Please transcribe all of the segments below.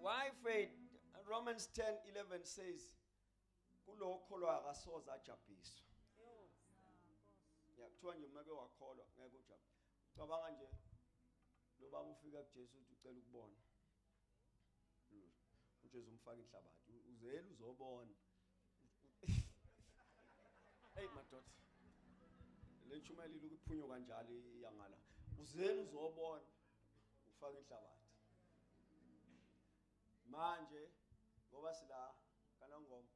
Why faith? Romans 10:11 says kulokholwa akasoze ajabhiswa. Ya kuthiwa nje uma ke wakholwa ngeke ujabhe. Cabanga nje lo baba ufika kuJesu uthi ucela ukubona. uJesu umfaka inhlabathi, uzela uzobona. Hey madoda. Le ntshumayelo ukuphunywa kanjalo iyangala. Uzela uzobona ufaka inhlabathi. Manje ngoba sila kaNongoma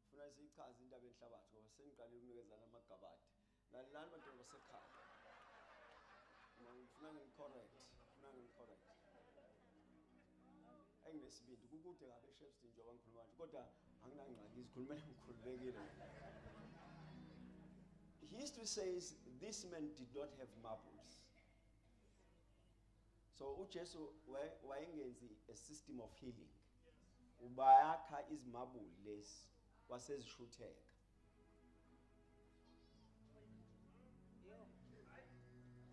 funa siyichaze indaba yenhlabathi ngoba sengiqalile ukunikezana amagabade. Lalelani bantu basekhaya. Ngifuna ngicorrect, ngifuna ngicorrect. Enginesibindi kukude kabe eShepstone njengoba ngikhuluma nje kodwa anginangxaki izikhulumela ngikhululekile. History says this man did not have marbles. So uJesu wayengenzi a system of healing. Ubayakha izimabuli lezi wasezishutheka.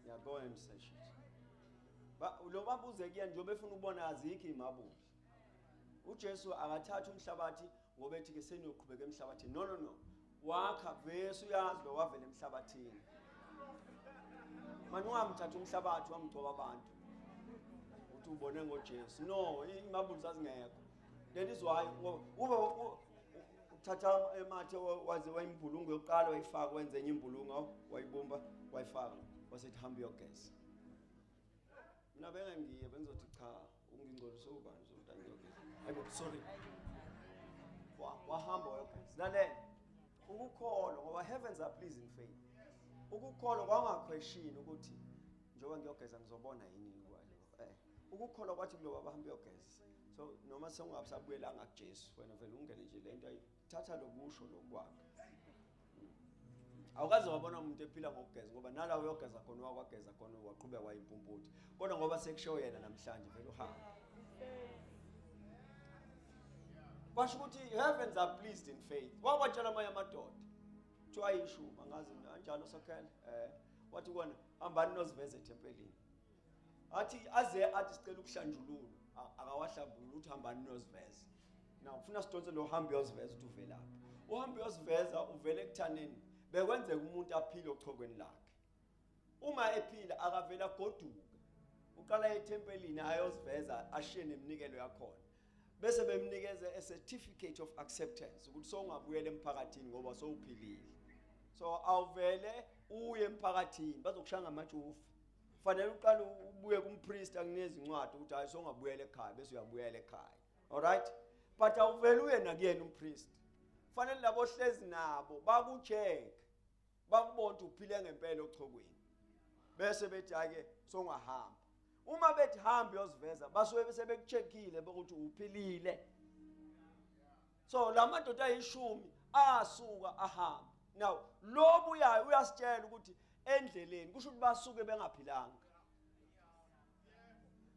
Yeah, go and search it. Ba lo babuze kuye njengoba efuna ukubona azikho izimabuli. uJesu akathatha umhlabathi ngoba ethi ke seniyoqhubeka emhlabathini. No no no. Wakha vese uyazi lo wavela emhlabathini. Manje ungamthatha umhlabathi wamgcoba abantu. Uthi ubone ngoJesu. No, imabuli zazingekho. That is why ube uthatha emathe waze wayimbulungu yokuqala wayifaka wenze enye imbulungu wayibumba wayifaka wasethi hamba uyogeza. Mina bengangiye bengizothi cha ungingcolise ubani uzothi angiyogeza. Hayibo sorry. Wahamba wayogeza. Lalela ukukholwa ngoba heavens are pleasing faith. Ukukholwa kwangaquestion ukuthi njengoba ngiyogeza ngizobona yini ukukholwa kwathi kulo baba hamba uyogeza. So noma sewungabusabuyelanga kuJesu wena vele ungene nje lento ayithatha lokusho lokwakhe. Awukaze wabona umuntu ephila ngokugeza ngoba nala uyogeza khona wakwageza khona waqhubeka wayimpumputhe. Kodwa ngoba sekusho yena namhlanje vele uhamba. Kwasho ukuthi heavens are pleased in faith. Wakwatshela amanye amadoda. Kuthiwa ayishumi angazi kanjalo sokhela. Wathi kona hambani noziveze ethempelini. Athi aze athi sicela ukuhlanjululwa akawahlambulula uthi hambani noziveza. Now ufuna sidonse lo hambe uyoziveza uthi uvelaphi. Uhambe uyoziveza uvele ekuthaneni bekwenzeka umuntu aphile ochokweni lakhe. Uma ephila akavela goduke. Uqala ethempelini ayoziveza ashiye neminikelo yakhona. Bese bemnikeza a certificate of acceptance ukuthi sowungabuyela emphakathini ngoba sowuphilile. So awuvele uye emphakathini bazokushaya ngamatshufu. Fanele uqale ubuye kumpriest akunikeze incwadi ukuthi hayi sowungabuyela ekhaya bese uyabuyela ekhaya. All right? But awuvele uye nakuyena umpriest. Fanele labo hlezi nabo bakucheck. Bakubona ukuthi uphile ngempela ochokweni. Bese bethi ake sowungahamba. Uma bethi hamba uyoziveza basuke bese bekucheckile ukuthi uphilile. So lamadoda ayishumi asuka ahamba. Now lo buyayo uyasitshela ukuthi endleleni kusho ukuthi basuke bengaphilanga.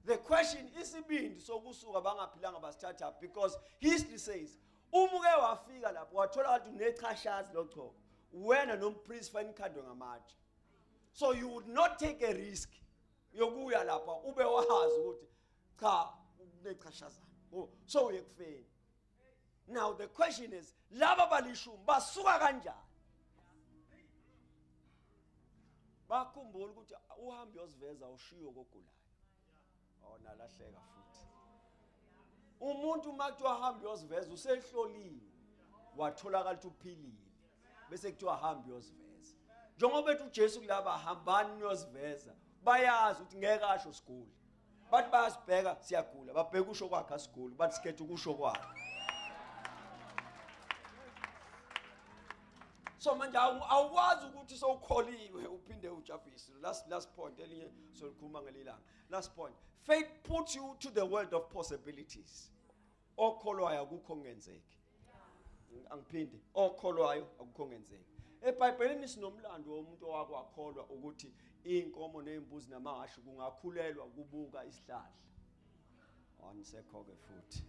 The question isibindi sokusuka bangaphilanga basithatha because history says uma uke wafika lapho wathola ukuthi unechashazi lochoko wena nompriest fanele ikhandwe ngamatshe. So you would not take a risk yokuya lapha ube wazi ukuthi cha unechashazana. So uye kufeni. Now the question is laba balishumi basuka kanjani? Bakhumbula ukuthi uhambe uyoziveza ushiyo kogulayo. Oh nalahleka futhi. Umuntu uma kuthiwa hamba uyoziveza usehloliwe watholakala ukuthi uphilile bese kuthiwa hamba uyoziveza. Njengoba ethi uJesu kulaba hambani niyoziveza bayazi ukuthi ngeke asho sigule. Bathi bayasibheka siyagula babheka usho kwakhe asigule bathi sikhethe ukusho kwakhe. So manje awukwazi ukuthi sowukholiwe uphinde ujabhise. Last point elinye solikhuluma ngelilanga. Last point. Faith puts you to the world of possibilities. Okholwayo akukho kungenzeki. Angiphinde. Okholwayo akukho kungenzeki. EBhayibhelini sinomlando womuntu owakwakholwa ukuthi inkomo nezimbuzi namahhashi kungakhulelwa kubuka isihlahla. Anisekho ke futhi.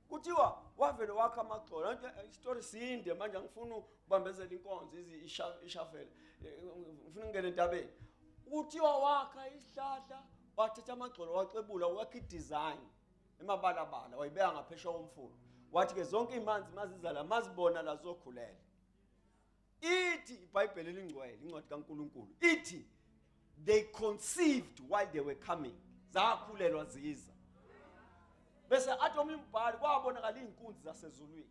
Kuthiwa wavele wakha amagxolo. Isitori sinde manje angifuni ukubambezela inkonzo izi ishafele. Ngifuna ukungena entabeni. Kuthiwa wakha isihlahla Wathatha amagxolo waxebula wakha i-design emabalabala wayibeka ngaphesheya komfula. Wathi ke zonke imanzi mazizala mazibona la zokhulela. Ithi iBhayibheli elingcwele, incwadi kaNkuluNkulu, ithi they conceived while they were coming. Zakhulelwa ziza. Bese athi omunye umbhali kwabonakala izinkunzi zasezulwini.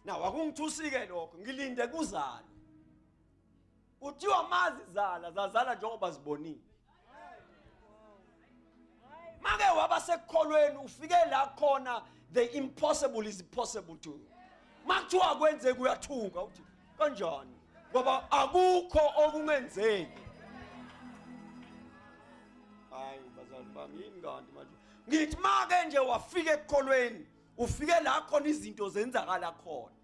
Now akungithusike lokho, ngilinde kuzalwe. Kuthiwa mazizala zazala njengoba zibonile. Make waba sekukholweni ufike la khona the impossible is possible to you. Makuthiwa kwenzeka uyathuka uthi kanjani? Ngoba akukho okungenzeki. Hayi bazali bami yini kanti manje? Ngithi make nje wafika ekukholweni, ufike la khona izinto zenzakala khona.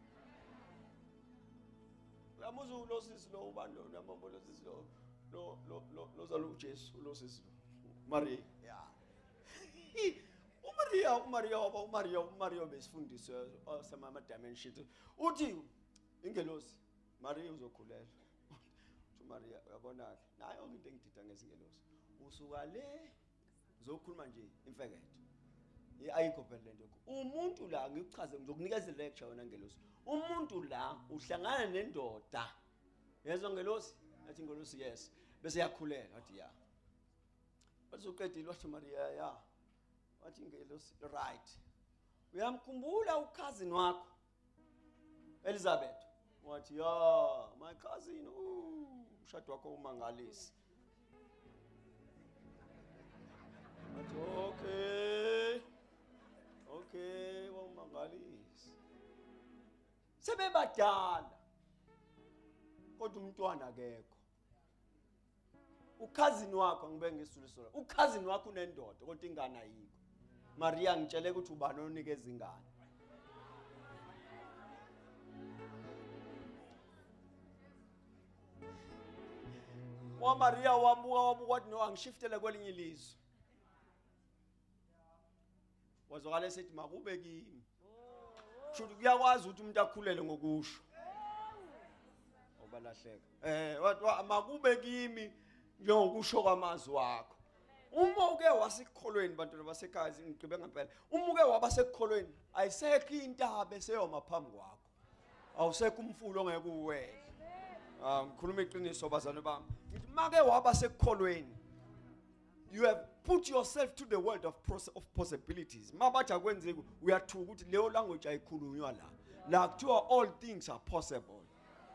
Uyamuzwa lo sisi lo ubani lo namambo lo sisi lo lo lo lo lozala uJesu lo sisi lo Maria. Yeah. uMaria waba uMaria besifundiswe sama dimensions. Uthi ingelosi Maria uzokhulelwa. Uthi Maria uyabona ke nayo into engidida ngezingelosi. Usuka le uzokhuluma nje imfeketho. Ayikho phela lento. Umuntu la ngikuchaze ngizokunikeza lecture wena ngelosi. Umuntu la uhlangana nendoda. Yezwa ngelosi? Athi ingelosi yes. Bese yakhulela wathi ya. Wathi uqedile wathi Maria ya. Wathi ingelosi right. Uyamkhumbula ucousin wakho Elizabeth? Wathi ya, my cousin, umshado wakho umangalisi. Wathi okay. Okay, wawumangalisi. Sebebadala. Kodwa umntwana akekho. Ukhazini wakho ngibe ngesulu. Ukhazini wakho unendoda kodwa ingane ayikho. Maria ngitshele ukuthi ubani onikeza ingane. Wa Maria wabuka wathi no angishiftele kwelinye ilizwe. Wazwakala esethi makube kimi. Kusho kuyakwazi ukuthi umuntu akhulele ngokusho. Obalahleka. Wathi makube kimi njengokusho kwamazwi wakho. Uma uke wasekukholweni bantwana basekhaya ngigqibe ngempela. Uma uke waba sekukholweni ayisekho intaba eseyoma phambi kwakho. Awusekho umfulo ongeke uwele. Ngikhuluma iqiniso bazalwane bami. Ngithi make waba sekukholweni you have put yourself to the world of possibilities. Mabathi akwenzeki uyathuka ukuthi leyo language ayikhulunywa la. La kuthiwa all things are possible.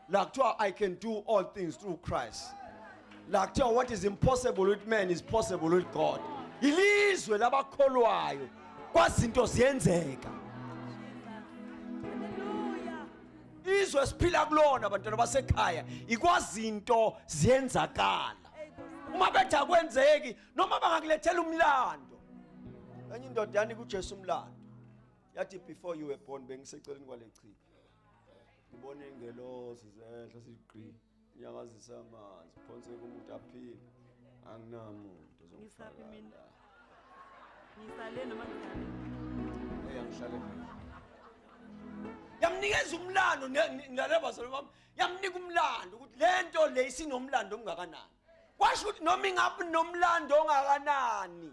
La kuthiwa I can do all things through Christ. La kuthiwa what is impossible with man is possible with God. Ilizwe labakholwayo kwazinto ziyenzeka. Izwe siphila kulona abantwana basekhaya ikwazinto ziyenzakala. Uma bethi akwenzeki noma bangakulethela umlando. Enye indoda yanika uJesu umlando. Yathi before you were born bengiseceleni kwalechibi. Ngibone ingelosi zehla siqi inyakazisa amanzi phonse kumuntu aphile. Anginamuntu ozongifaka. Ngisale noma ngihlale? Angihlale. Yamnikeza umlando nalabazalwane bami. Yamnika umlando ukuthi lento le isinomlando ongakanani. Kwasho ukuthi noma ingabe nomlando ongakanani.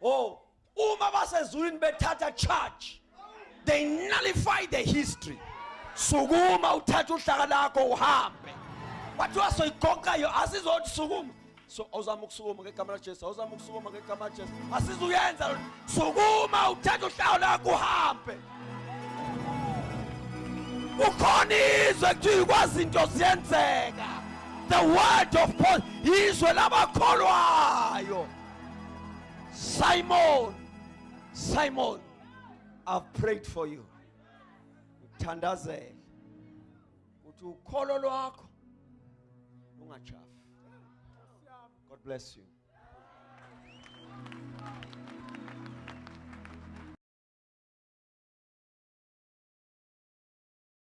Oh, uma basezulwini bethatha charge, they nullify the history. Sukuma uthathe uhlaka lakho uhambe. Kwathiwa soyigoqa asizothi sukuma. So awuzama ukusukuma ngegama laJesu, awuzama ukusukuma ngegama laJesu. Asizuyenza sukuma uthathe uhlaka lakho uhambe. Ukhona izwe kuthiwa ikwazi into ziyenzeka. The word of Paul, izwe labakholwayo. Simon, Simon, I've prayed for you. Ngithandazele uthi ukholo lwakho lungachafi. God bless you.